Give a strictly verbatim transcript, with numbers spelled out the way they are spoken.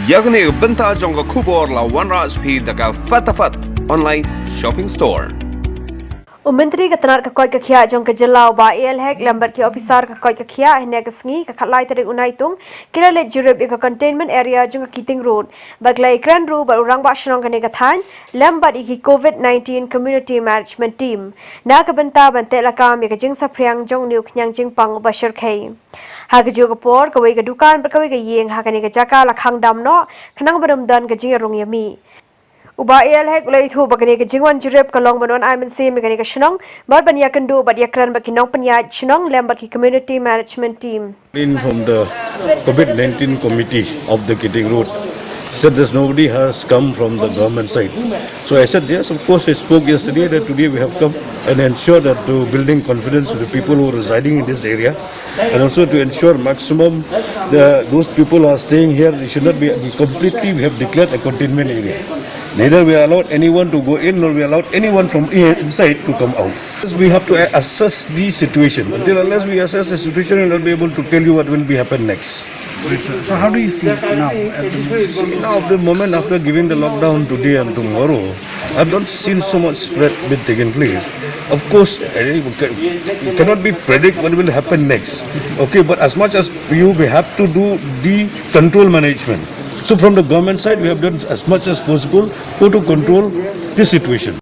Ïa kane ka bynta jong ka khubor la wanrah sha phi da ka Fatafat Online Shopping Store. U Myntri ka tnat ka koit ka khiah jong ka jylla u Bah A L Hek lem bad ki ophisar ka koit ka khiah hynne ka sngi ka khatlai tarik u Naitung ki la leit jurip ïa ka containment area jong ka Keating Road bad ki la ïakren ruh bad u rangbah shnong kane ka thaiñ lem bad ïa ki COVID nineteen Community Management Team na ka bynta ban teh lakam ïa ka jingsaphriang jong une u khñiang jingpang uba shyrkhei. Ha kajuh ka por kawei ka dukan bad kawei ka ïing ha kane ka jaka la khang dam noh khnang ban ym don ka jingïarung ïamih. U Bah A L Hek u la ïathuh ba kane ka jingwan jurip ka long ban wan ai mynsiem ïa kane ka shnong bad ban ïakynduh bad ïakren bad ki nongpynïaid shnong lem bad ki Community Management Team. In from the COVID nineteen committee of the Keating Road said this nobody has come from the government side. So I said, yes, of course, I spoke yesterday that today we have come and ensure that to building confidence to the people who are residing in this area and also to ensure maximum the, those people who are staying here, they should not be, be completely, we have declared a containment area. Neither we allowed anyone to go in nor we allowed anyone from here inside to come out. We have to assess the situation. Until unless we assess the situation, we will not be able to tell you what will be happen next. So how do you see it now at the moment? See, now, at the moment, after giving the lockdown today and tomorrow, I've not seen so much spread been taking place. Of course, eh, we ca- we cannot be predict what will happen next. Okay, but as much as you may have to do the control management. So from the government side, we have done as much as possible to, to control this situation.